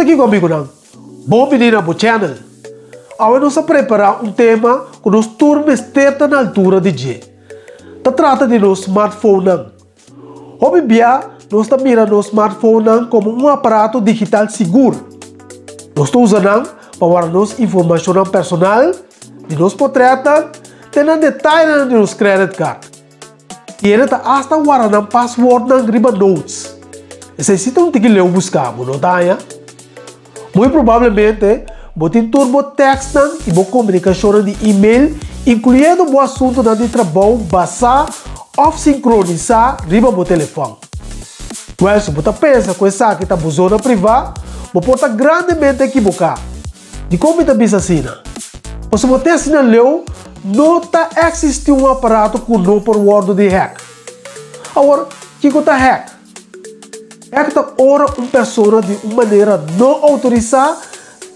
Kiko amigunan, bon bini na bo channel. Awe nos a prepara un tema ku nos tur mester ta na altura di dje. Ta trata di nos smartphonenan. Hopi bia nos ta mira nos smartphonenan komo un aparato digital sigur. Nos ta usa nan pa warda nos informashonnan personal, di nos potrètnan te na detayenan di nos credit card. Hende ta asta warda nan paswoordnan riba notes. Esei si ta un tiki leu buska, bo no ta haña? Muy probablemente bo tin tur bo tèkstnan i bo komunikashonnan di email, inkluyendo bo asuntunan di trabou basá òf sinkronisá riba bo telefòn. Wèl, si bo ta pensa ku esaki ta bo zona privá, bo por ta grandemente ekiboká. Dikon mi ta bisa asina? Pasobra te asina leu no ta eksistí un aparato ku no por wòrdu di hack. Awor, kiko ta hack? Hack ta ora un persona di un manera no outorisá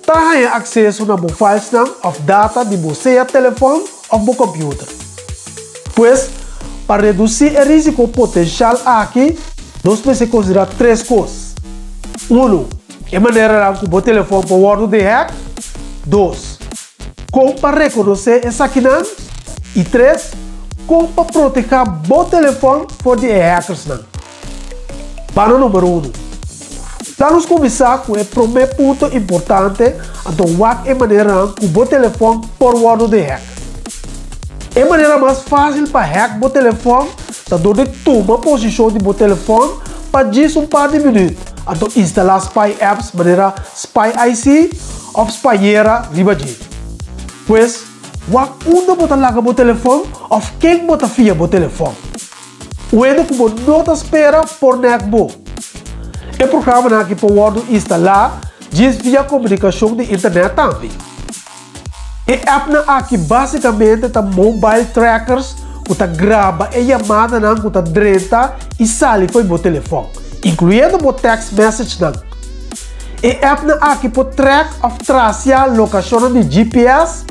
ta haña akseso na bo filesnan òf data di bo sea telefòn òf bo kòmpiuter. Pues, pa redusí e rísiko potenshal aki, nos mester konsiderá tres kos. Unu. E maneranan ku bo telefòn por wòrdu di hack. Dos, kon pa rekonosé esakinan. I tres, kon pa protehá bo telefòn for di e hackersnan. Banda number unu. Laga nos kuminsá ku e promé punto importante, anto wak e maneranan ku bo telefòn por wòrdu di hack. E manera mas fásil pa hack bo telefòn ta dor di tuma posishon di bo telefòn pa djis un par di minüt, anto instalá spy apps manera SpyIC òf Spyera riba dje. Pues, wak unda bo ta laga bo telefòn òf ken bo ta fia bo telefòn. Un hende ku bo no ta spera por nèk bo. E programanan aki por wòrdu instalá djis via komunikashon di internet tambe. E appnan aki básikamente ta mobile trackers ku ta graba e yamadanan ku ta drenta i sali fo'i bo telefòn, inkluyendo bo text messagenan. E appnan aki por track òf trasia lokashonnan di GPS,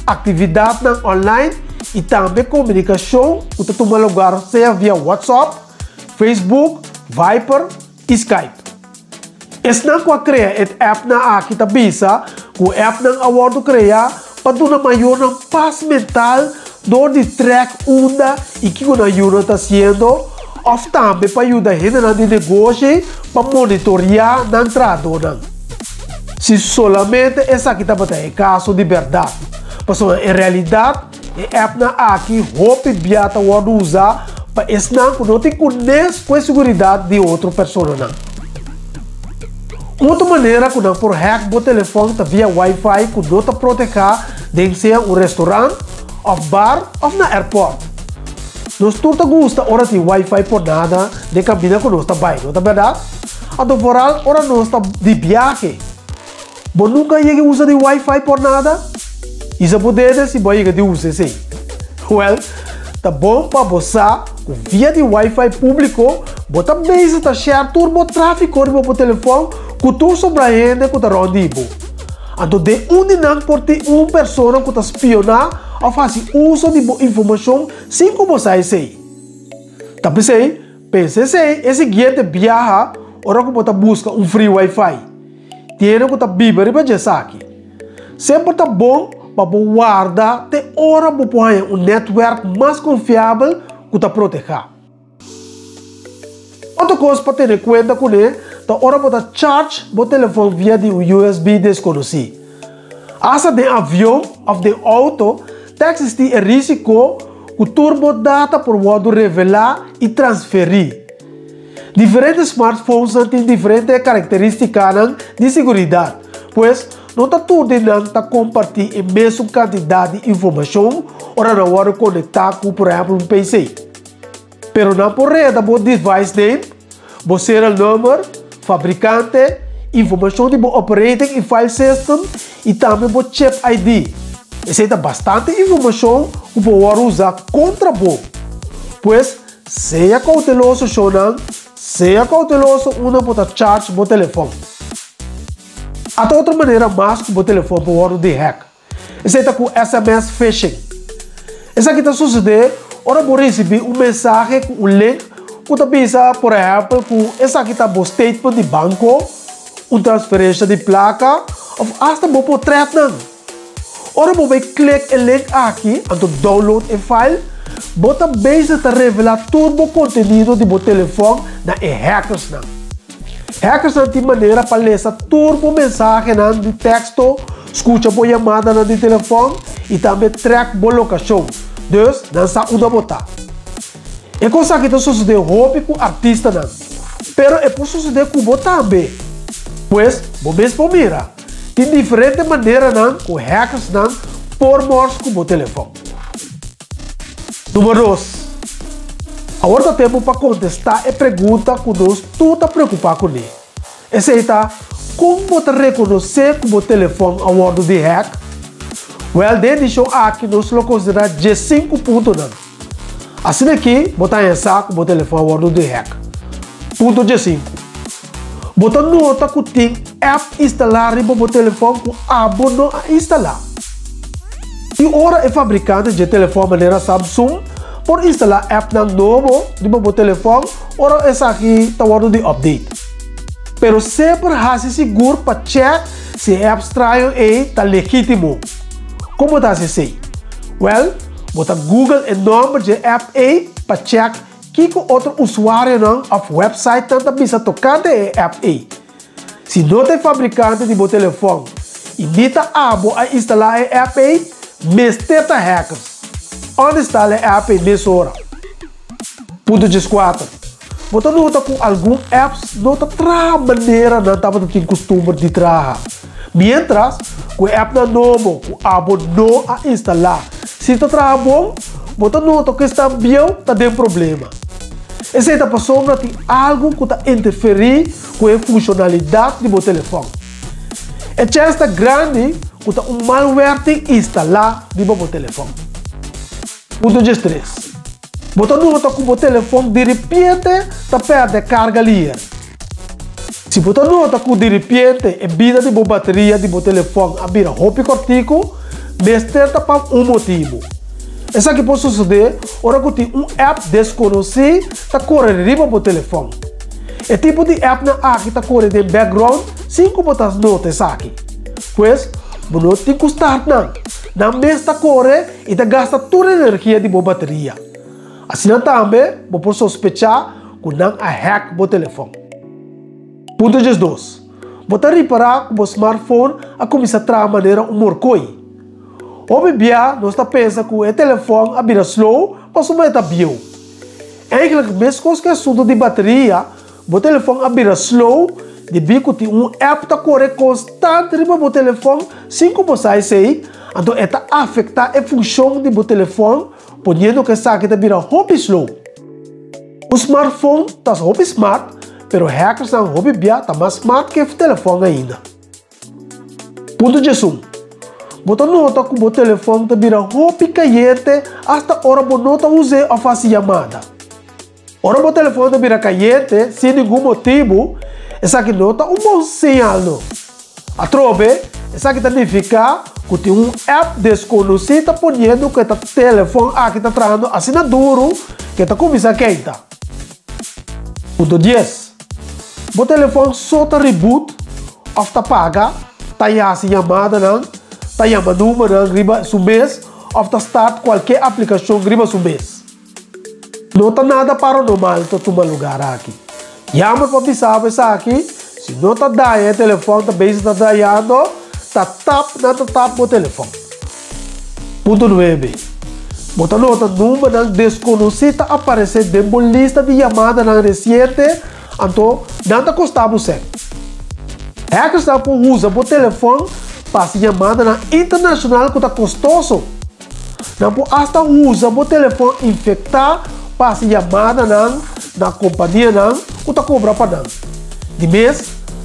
aktividatnan online i tambe komunikashon ku ta tuma lugar sea via WhatsApp, Facebook, Viper i Skype. Esnan ku a krea e appnan aki ta bisa ku e appnan a wòrdu kreá pa duna mayornan pas mental dor di trèk unda i kiko nan yunan ta hasiendo òf tambe pa yuda hendenan di negoshi pa monitoriá nan trahadónan. Si solamente esaki tabata e kaso di bèrdat, pasobra en realidat e appnan aki hopi bia ta wòrdu usá pa esnan ku no tin kunes ku e seguridat di otro personanan. Un otro manera ku nan por hack bo telefòn ta via wifi ku no ta protehá den sea un restorant òf bar òf na airport. Nos tur ta gusta ora tin wifi por nada den kaminda ku nos ta bai, no ta bèrdat? Anto foral ora nos ta di biahe. Bo nunka a yega usa di wifi por nada? Isa bo dede si bo a yega di usa esei. Wèl, ta bon pa bo sa ku via di wifi públiko bo ta bezig ta share tur bo tráfiko riba bo telefòn ku tur sobra hende ku ta rònt di bo. Anto den un di nan por tin un persona ku ta spioná òf hasi uso di bo informashon sin ku bo sa esei. Ta p'esei, pensa esei e siguiente biaha ora ku bo ta buska un free wifi. Tiene ku ta biba riba dje esaki. Semper ta bon pa bo warda te ora bo por haña un nètwèrk mas konfiabel ku ta protehá. Otro kos pa tene kuenta kuné ta ora bo ta charge bo telefòn via di un USB deskonosí. Asta den avion òf den outo ta eksistí e rísiko ku tur bo data por wòrdu revelá i transferí. Diferente smartphonesnan tin diferente karakteristikanan di siguridat, pues no ta tur di nan ta kompartí e mesun kantidat di informashon ora nan wòrdu konektá ku por ehèmpel un PC. Pero nan por reda bo device name, bo serial number, fabrikante, informashon di bo operating i file system i tambe bo chip ID. Esei ta bastante informashon ku por wòrdu usá kontra bo. Pues, Sea kouteloso shownan, sea kouteloso unda bo ta charge bo telefòn. Ata otro manera mas ku bo telefòn por wòrdu di hack. Esei ta ku sms phishing. Esaki ta susedé ora bo risibí un mensahe ku un link ku ta bisa por ehèmpel ku esaki ta bo statement di banko. Un transferensha di plaka òf asta bo potrètnan. Ora bo bai klik e link aki anto download e file, bo ta bezig ta revelá tur bo kontenido di bo telefòn na e hackersnan. Hackersnan tin manera pa lesa tur bo mensahenan di teksto, skucha bo yamadanan di telefòn i tambe track bo lokashon, dus nan sa unda bo ta. E kos aki ta sosodé hopi ku artistanan, pero e por sosodé ku bo tambe. Pues, bo mes por mira, tin diferente maneranan ku hackersnan por mors ku bo telefòn. Number dos, Awor ta tempu pa kontestá e pregunta ku nos tur ta preokupá kuné. Esei ta, Kon bo ta rekonosé ku bo telefòn a wòrdu di hack? Wèl, den edishon aki nos lo konsiderá diesinku puntonan. Asina aki bo ta haña sa ku bo telefòn a wòrdu di hack. Punto diesinku, Bo ta nota ku tin app instalá riba bo telefòn ku abo no a instalá. Tin ora e fabrikante dje telefòn manera Samsung por instalá appnan nobo riba bo telefòn ora esaki ta wòrdu di update. Pero semper hasi sigur pa chèk si e app straño ei ta legítimo. Kon bo ta hasi esei? Wèl, bo ta Google e nòmber dje app ei pa chèk kiko otro usuarionan òf wèpsaitnan ta bisa tokante e app ei. Si no ta e fabrikante di bo telefòn i ni ta abo a instalá e app ei, mester ta hackers. Uninstall e app ei mesora. Punto dieskuater, Bo ta nota ku algun apps no ta traha manera nan tabata tin kustumber di traha. Miéntras ku e appnan nobo ku abo no a instalá si ta traha bon, bo ta nota ku esnan bieu ta den problema. Esei ta pasobra tin algu ku ta interferí ku e funshonalidat di bo telefòn. E chèns ta grandi ku ta un malware tin instalá riba bo telefòn. Punto diestres. Bo ta nota ku bo telefòn diripiente ta pèrdè karga liher. Si bo ta nota ku diripiente e bida di bo bateria di bo telefòn a bira hopi kòrtiku, mester ta pa un motibu. Esaki por sosodé ora ku tin un app deskonosí ta kore riba bo telefòn. E tipo di appnan aki ta kore den background sin ku bo ta nota esaki. Pues, bo no tin ku start nan. Nan mes ta kore i ta gasta tur energia di bo bateria. Asina tambe bo por sospechá ku nan a hack bo telefòn. Punto diesdos, Bo ta ripará ku bo smartphone a kuminsá traha manera un morkoi. Hopi bia nos ta pensa ku e telefòn a bira slow pasobra e ta bieu. Eigentlik meskos ku e asuntu di bateria, Bo telefòn a bira slow debí ku tin un app ta kore konstant riba bo telefòn sin ku bo sa esei, anto e ta afektá e funshon di bo telefòn poniendo ku esaki ta bira hopi slow. Un smartphone ta hopi smart, pero hackersnan hopi bia ta mas smart ku e telefòn ainda. Punto diesun, Bo ta nota ku bo telefòn ta bira hopi kayente asta ora bo no ta us'é òf hasi yamada. Ora bo telefòn ta bira kayente sin ningun motibu, esaki no ta un bon señal no. Atrobe, esaki ta nifiká ku tin un app deskonosí ta poniendo ku e ta telefòn aki ta trahando asina duru ku e ta kuminsá keinta. Punto dies, Bo telefòn so ta reboot òf ta paga, ta hasi yamadanan, ta yama numbernan riba su mes òf ta start kualke aplikashon riba su mes. No ta nada paranormal ta tuma lugar aki. Jammer pa bisa bo esaki, si no ta daña e telefòn ta bezig ta dañando, ta tap nan ta tap bo telefòn. Punto nuebe, Bo ta nota numbernan deskonosí ta aparesé den bo lista di yamadanan resiente, anto nan ta kosta bo sèn. Hackersnan por usa bo telefòn pa hasi yamadanan internashonal ku ta kostoso. Nan por asta usa bo telefòn infektá pa hasi yamadanan na kompanianan ku ta kobra pa nan. Di mes,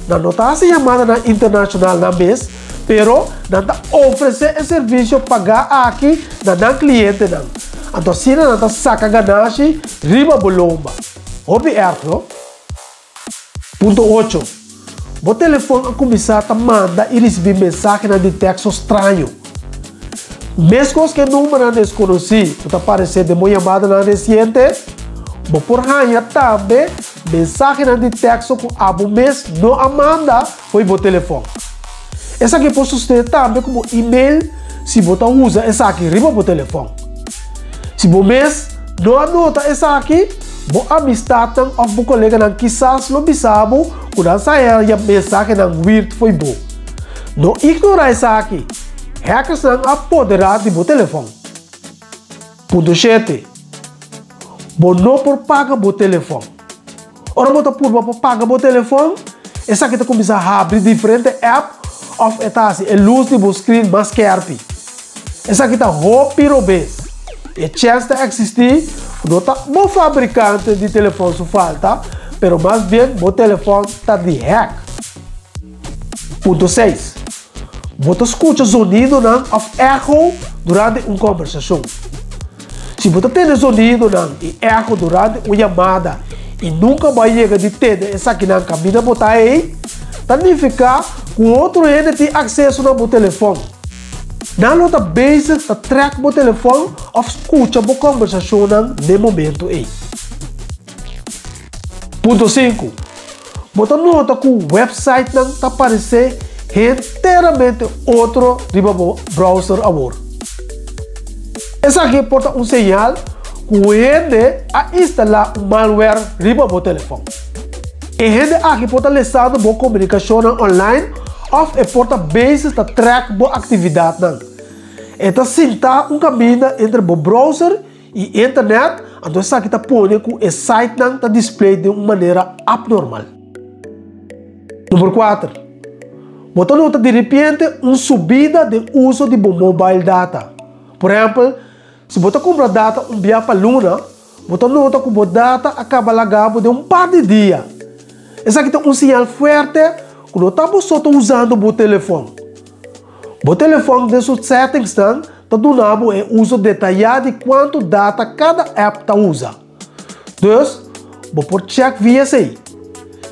nan no ta hasi yamadanan internashonal nan mes, pero nan ta ofresé e servisio pagá aki na nan klientenan. Anto asina nan ta saka ganashi riba bo lomba. Hopi èrg, no? Punto ocho, Bo telefòn a kuminsá ta manda i risibí mensahenan di teksto straño. Meskos ku e numbernan deskonosí ku ta aparesé den bo yamadanan resiente, bo por haña tambe mensahenan di teksto ku abo mes no a manda fo'i bo telefòn. Esaki por sosodé tambe ku bo email si bo ta usa esaki riba bo telefòn. Si bo mes no a nota esaki, bo amistatnan òf bo koleganan kisas lo bisa bo ku nan sa haña mensahenan weird fo'i bo. No ignorá esaki, hackersnan a poderá di bo telefòn. Punto shete, Bo no por paga bo telefòn. Ora bo ta purba pa paga bo telefòn, esaki ta kuminsá habri diferente app òf e ta hasi e lus di bo screen mas skèrpi. Esaki ta hopi robes. E chèns ta eksistí ku no ta bo fabrikante di telefòn su falta, pero mas bien bo telefòn ta di hack. Punto seis, Bo ta skucha zonidonan òf echo durante un kòmbersashon. Si bo ta tende zonidonan i echo durante un yamada i nunka bo a yega di tende esakinan kaminda bo ta ei, ta nifiká ku un otro hende tin akseso na bo telefòn. Nan lo ta bezig ta trèk bo telefòn òf skucha bo kòmbersashonnan n'e momentu ei. Punto sinku, Bo ta nota ku wèpsaitnan ta paresé henteramente otro riba bo browser awor. Esaki por ta un señal ku un hende a instalá un malware riba bo telefòn. E hende aki por ta lesando bo komunikashonnan online òf e por ta bezig ta track bo aktividatnan. E ta sintá un kaminda entre bo browser I internet, anto esaki ta pone ku e sitenan ta display den un manera abnormal. Number kuater, bo ta nota diripiente un subida den uso di bo mobile data. Por ehèmpel, si bo ta kumpra data un bia pa luna, bo ta nota ku bo data a kaba laga bo den un par di dia. Esaki ta un siñal fuerte ku no ta bo so ta usando bo telefòn. Bo telefòn den su settingsnan ta duna bo e uso detayá di kuantu data kada app ta usa. Dus, bo por chèk via esei.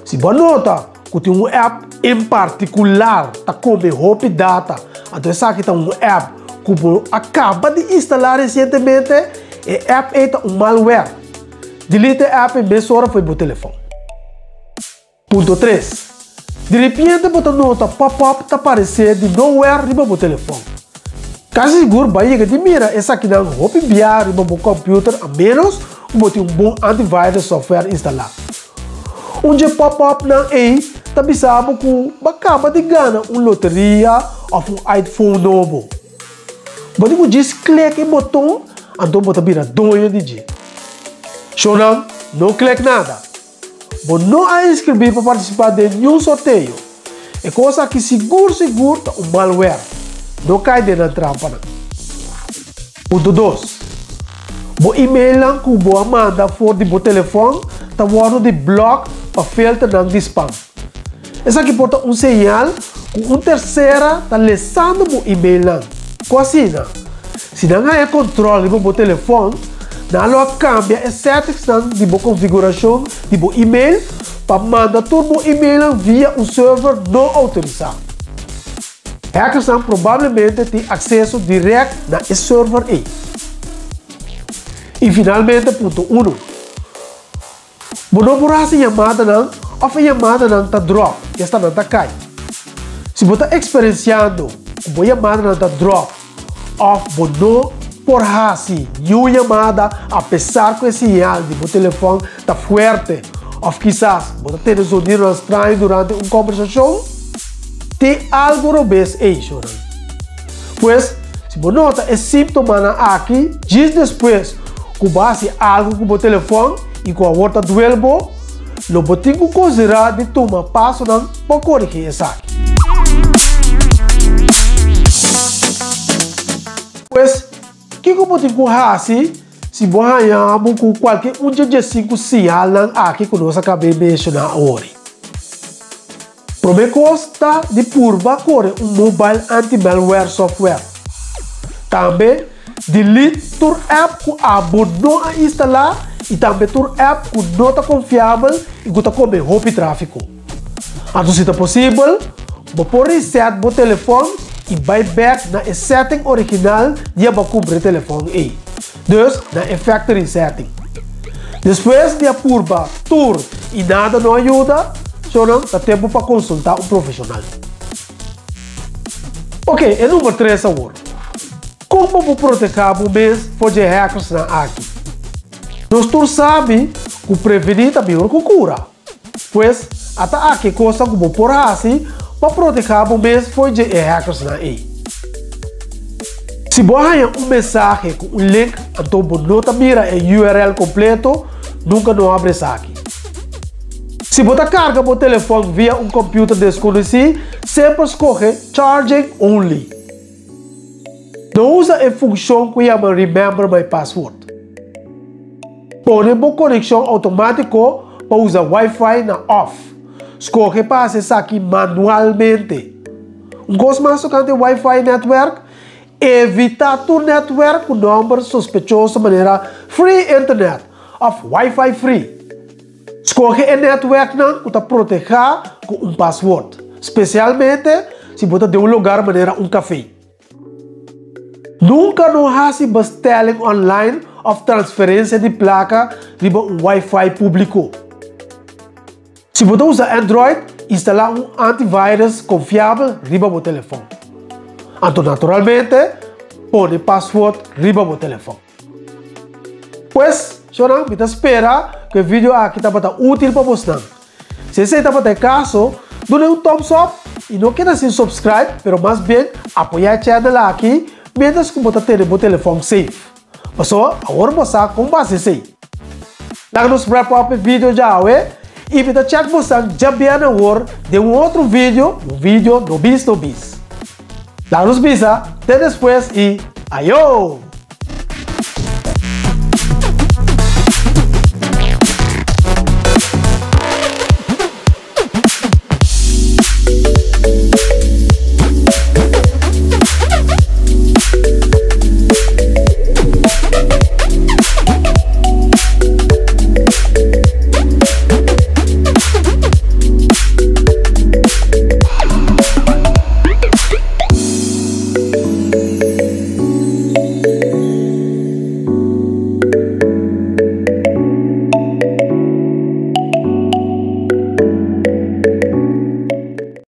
Si bo a nota ku tin un app en partikular ta kome hopi data, anto esaki ta un app ku bo a kaba di instalá resientemente, e app ei ta un malware. Delete e app ei mesora fo'i bo telefòn. Punto tres, Di ripiente bo ta nota pop-up ta paresé di nowhere riba bo telefòn. Kasi sigur bo a yega di mira esakinan hopi bia riba bo kòmpiuter a ménos ku bo tin un bon antivirus software instalá. Un dje pop-upnan ei ta bisa bo ku bo a kaba di gana un loteria òf un iPhone nobo. Bo tin ku djis klek e boton anto bo ta bira doño di dje. Shownan, no klek nada! Bo no a inskribí pa partisipá den niun sorteo. E kos aki sigur sigur ta un malware. No kai den nan trampanan. Punto dos, Bo emailnan ku bo a manda for di bo telefòn ta wòrdu di blòk pa filternan di spam. Esaki por ta un señal ku un tersera ta lesando bo emailnan. Ku asina? Si nan haña kontròl riba bo telefòn, nan lo a kambia e settingsnan di bo konfigurashon di bo email pa manda tur bo emailnan via un server no outorisá. Hackersnan probablemente tin akseso dirèkt na e server ei. I finalmente punto uno. Bo no por hasi yamadanan òf e yamadanan ta dròp i esta nan ta kai. Si bo ta eksperensiando ku bo yamadanan ta dròp òf bo no por hasi niun yamada apesar ku e siñal di bo telefòn ta fuerte òf kisas bo ta tene zonidonan straño durante un kòmbersashon, tin algu robes ei, shornan. Pues, si bo nota e síntomanan aki djis despues ku bo hasi algu ku bo telefòn i ku awor ta duel bo, lo bo tin ku konsiderá di tuma pasonan pa korigí esaki. Pues, kiko bo tin ku hasi si bo haña bo ku kualke un dje djesinku siñalnan aki ku nos a kab'é menshoná awor? Promé kos ta di purba kore un mobile anti-malware software. Tambe delete tur app ku abo no a instalá i tambe tur app ku no ta konfiabel i ku ta kome hopi tráfiko. Anto si ta posibel, bo por reset bo telefòn i bai bèk na e setting original di abo a kumpra e telefòn ei, dus na e factory setting. Despues di a purba tur i nada no a yuda, shownan, ta tempu pa konsultá un profeshonal. Ok, e number tres awor. Kon bo por protehá bo mes for dje hackersnan aki? Nos tur sabi ku prevení ta mihor ku kura. Pues, ata aki kosnan ku bo por hasi pa protehá bo mes for dje e hackersnan ei. Si bo a haña un mensahe ku un link anto bo no ta mira e URL kompleto, nunka no habri esaki. Si bo ta karga bo telefòn via un kòmpiuter deskonosí, semper skohe Charging Only. No usa e funkshon ku yama Remember My Password. Pone bo konekshon outomátiko pa usa Wi-Fi na Off. Skohe pa hasi esaki manualmente. Un kos mas tokante Wi-Fi netwerk, evitá tur netwerk ku nòmber sospechoso manera Free Internet òf Wi-Fi Free. Skohe e netwerknan ku ta protehá ku un pasword, spesialmente si bo ta den un lugar manera un kafé. Nunka no hasi bestelling online òf transferensia di plaka riba un Wi-Fi públiko. Si bo ta usa Android, instalá un antivirus konfiabel riba bo telefòn. Anto naturalmente, pone pasword riba bo telefòn. Pues, shornan, mi ta spera ku e video aki tabata útil pa bosnan. Si esei tabata e kaso, duna un thumbs up i no keda sin subscribe, pero mas bien apoyá e channel aki miéntras ku bo ta tene bo telefòn safe. Pasobra awor bo sa kon bo hasi esei. Laga nos wrap up e video djawe i mi ta check bosan djabièrnè awor den un otro video, un video no bis no bis. Laga nos bisa te despues i ayo!